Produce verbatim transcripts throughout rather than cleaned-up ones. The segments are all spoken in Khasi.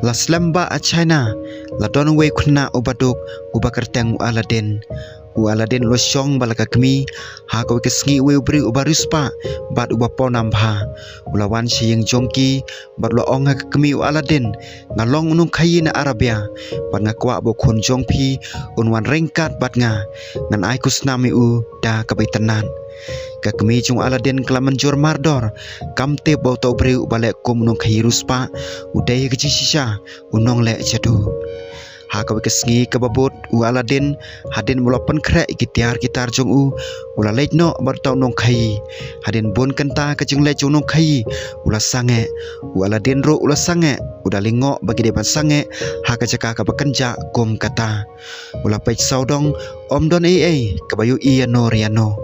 La slem ba ha China la don uwei u khynnah uba duk uba kyrteng u Aladdin. U Aladdin u la shong bad la ka kmie. Ha kawei ka sngi uwei u briew uba riewspah bad uba pawnam bha u la wan sha ïing jong ki bad u la ong ha ka kmie u Aladdin, "Nga long u nongkhaïi na Arabia bad nga kwah ba u khun jong phi un wan ryngkat bad nga. Ngan ai khusnam ïa u da kaba itynnad." Ka kmie jong u Aladdin ka la mynjur mardor, kam tip ba uta u briew uba leh kum u nongkhaïi riewspah u dei ha ka jingshisha u nongleh jadu. Ha kawei ka sngi kaba bud u Aladdin, hadien ba u la pynkhreh ïa ki tiar ki tar jong u, u la leit noh bad uta u nongkhaïi. Hadien bun kynta ka jingleit jong u nongkhaïi u la sangeh. U Aladdin ruh u la sangeh, u da lyngngoh ba ki dei ban sangeh ha ka jaka kaba kynjah kum kata. U la peit sawdong, ym don ei ei kaba ïohi ïano re ïano.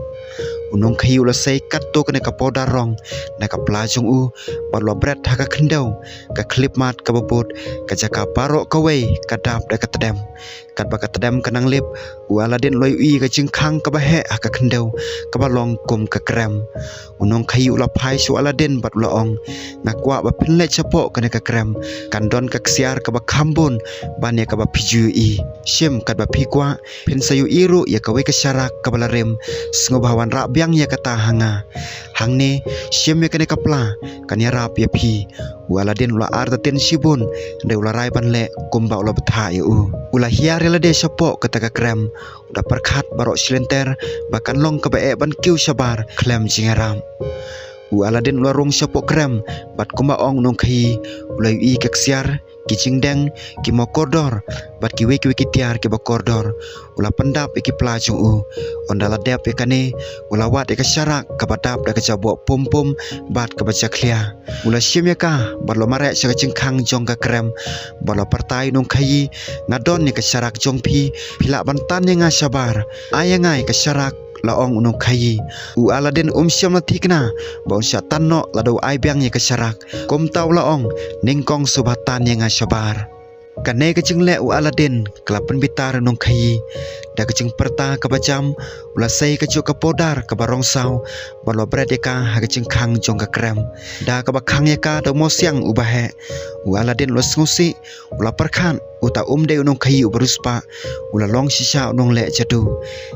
U nongkhaïi u la sei katto katne ka powder rong na ka pla jong u bad u la bret ha ka khyndew, ka khyllipmat kaba bud, ka jaka baroh kawei ka dap da ka tdem. Katba ka tdem ka nang lip, u Aladdin u la ïohi ka jingkhang kaba heh ha ka khyndew kaba long kum ka krem. U nongkhaïi u la phai sha u Aladdin bad u la ong, "Nga kwah ba phin leit shapoh kane ka krem. Kan don ka ksiar kaba kham bun ban ïa kaba phi ju ïohi. Shim, katba phi kwah phin sa ïohi ruh ïa kawei ka sharak kaba la rim. Sngewbha wan rah biang ïa kata ha nga. Hangne, shim ïa kane ka pla, kan ïarap ïa phi." U Aladdin u la artatien shibun, hynrei u la rai ban leh kumba u la bthah ïa u. U la hiar ïa lade shapoh kata ka krem, u da pyrkhat baroh shi lynter ba kan long kaba eh ban kiew shabar khlem jingïarap. U Aladdin u la rung shapoh krem bad kumba ong u nongkhaïi, u la ïohi ka ksiar, ki jingdeng, ki mokordor bad kiwei kiwei ki tiar kiba kordor. U la pyndap ïa ki pla jong u. Ynda la dep ïa kane, u la wad ïa ka sharak kaba dap da ka jaboh pum pum bad kaba jakhlia. U la shim ïa ka bad u la mareh sha ka jingkhang jong ka krem bad u la pyrta ïa u nongkhaïi, "Nga don ïa ka sharak jong phi, phi lah ban tan ïa nga shabar. Ai ïa nga ïa ka sharak," la ong u nongkhaïi. U Aladdin um shym la thikna ba un shah tan noh lada u ai biang ïa ka sharak. Kumta u la ong, "Nyngkong sngewbha tan ïa nga shabar." Kane ka jingleh u Aladdin ka la pynbitar u nongkhaïi. Da ka jingpyrta kaba jam, u la sei kajuh ka powder kaba rong saw bad u la bret ïa ka ha ka jingkhang jong ka krem. Da kaba khang ïa ka da u mawsiang uba heh, u Aladdin u la sngewsih, u la pyrkhat, uta um dei u nongkhaïi uba riewspah, u la long shisha u nongleh jadu.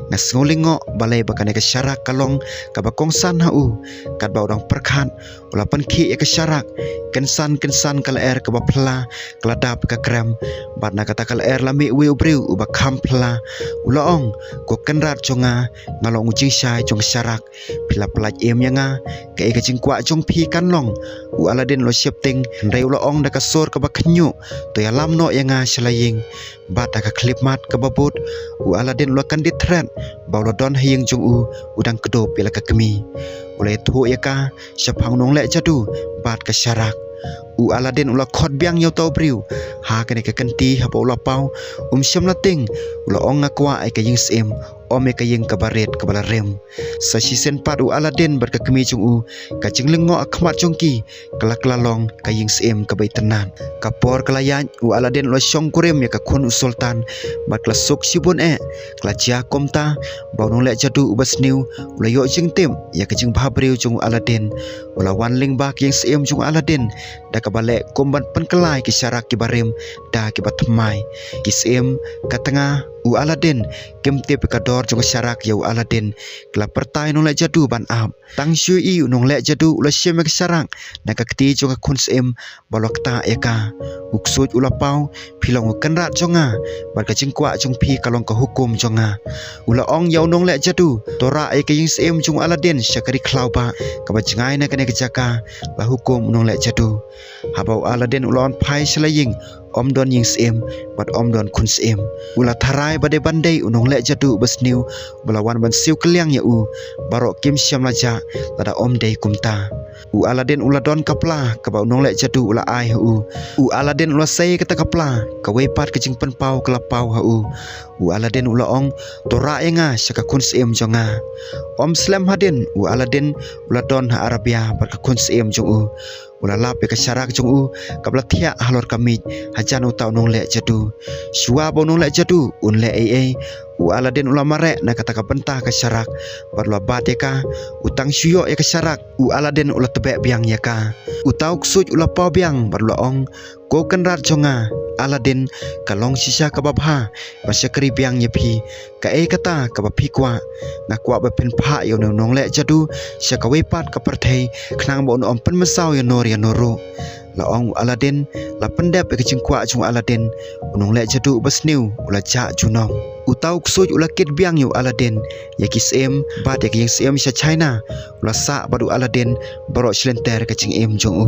Nga sngew lyngngoh balei ba kane ka sharak ka long kaba kongsan ha u. Katba u dang pyrkhat, u la pynkhih ïa ka sharak. Kynsan kynsan ka lyer kaba phylla ka la dap ka krem. Bad na kata ka lyer la mih uwei u briew uba kham phylla. U la ong, "Ko kynrad jong nga, nga long u jingshai jong ka sharak. Phi la pyllait im ïa nga, kaei ka jingkwah jong phi kan long?" U Aladdin u la sheptieng, hynrei u la ong da ka sur kaba khynñiuh, "To ïalam noh ïa nga sha la ïing." Bad ha ka khyllipmat kaba bud, u Aladdin u la kyndit thret ba u la don ha ïing jong u, u dang kdup ïa la ka kmie. U la ïathuh ïa ka shaphang u nongleh jadu bad ka sharak. U Aladdin u la khot biang ïa uta u briew. Ha kane ka kynti haba u la paw, um shym la tieng, u la ong, "Nga kwah ïa ka ïing syiem, ym ïa ka ïing kaba rit kaba la rim." Sa shisien pat u Aladdin bad ka kmie jong u, ka jinglyngngoh ha khmat jong ki ka la kylla long ka ïing syiem kaba itynnad. Ka por ka la ïaid, u Aladdin u la shongkurim ïa ka khun u sultan bad ka la suk shibun eh. Ka la jia kumta ba u nongleh jadu uba sniew u la ïoh jingtip ïa ka jingbhabriew jong u Aladdin. U la wan lyngba ka ïing syiem jong u Aladdin da kaba leh kum ban pynkylla ïa ki sharak kiba rim da kiba thymmai. Ki syiem, ka tnga, u Aladdin kim tip ïa ka dor jong ka sharak ïa u Aladdin. Ki la pyrta ïa u nongleh jadu ban ap. Tang shu ïohi u nongleh jadu u la shim ïa ka sharak na ka kti jong ka khun syiem bad u la ktah ïa ka. U ksuid u la paw, "Phi long u kynrad jong nga bad ka jingkwah jong phi ka long ka hukum jong nga." U la ong ïa u nongleh jadu, "To rah ïa ka ïing syiem jong u Aladdin sha ka ri khlaw bah kaba jngai na kane ka jaka," la hukum u nongleh jadu. Haba u Aladdin u la wan phai sha la ïing, ym don ïing syiem bad ym don khun syiem. U la tharai ba dei ban dei u nongleh jadu uba sniew ba la wan ban siew kylliang ïa u. Baroh kim shym la jah lada ym dei kumta. U Aladdin u la don ka pla kaba u nongleh jadu u la ai ha u. U Aladdin u la sei kata ka pla, kawei pat ka jingpynpaw ka la paw ha u. U Aladdin u la ong, "To rah ïa nga sha ka khun syiem jong nga." Ym slem hadien u Aladdin u la don ha Arabia bad ka khun syiem jong u. U la lap ïa ka sharak jong u kaba la thiah halor ka miej hajan uta u nongleh jadu. Shuwa ba u nongleh jadu un leh ei ei, U Aladdin u la mareh na kata ka bynta ka sharak bad u la bat ïa ka. U tang shu ïoh ïa ka sharak, u Aladdin u la tbeh biang ïa ka. Uta u ksuid u la paw biang bad u la ong, "Ko kynrad jong nga Aladdin, ka long shisha kaba bha ban shakri biang ïa phi. Kaei kata kaba phi kwah? Nga kwah ba phin phah ïa une u nongleh jadu sha kawei pat ka pyrthei, khnang ba un ym pynmynsaw ïa no re ïa no ruh." La ong u Aladdin, la pyndep ïa ka jingkwah jong u Aladdin. U nongleh jadu uba sniew u la jah junom. Uta u ksuid u la kit biang ïa u Aladdin ïa ki syiem bad ïa ka ïing syiem sha China. U la sah bad u Aladdin baroh shi lynter ka jingim jong u.